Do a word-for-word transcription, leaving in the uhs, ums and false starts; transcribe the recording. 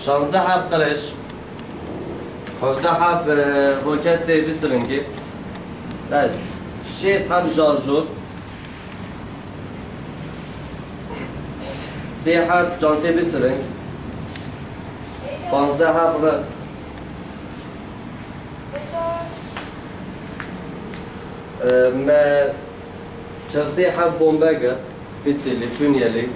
Şazdeh heb qirêj, hejdeh heb, e, roketê bîst ringî, e, şêst heb şarjor, sê heb çantê bîst ring, panzdeh heb ri-, e, me çil sê heb bombe girt, fîtilî, tunyelî.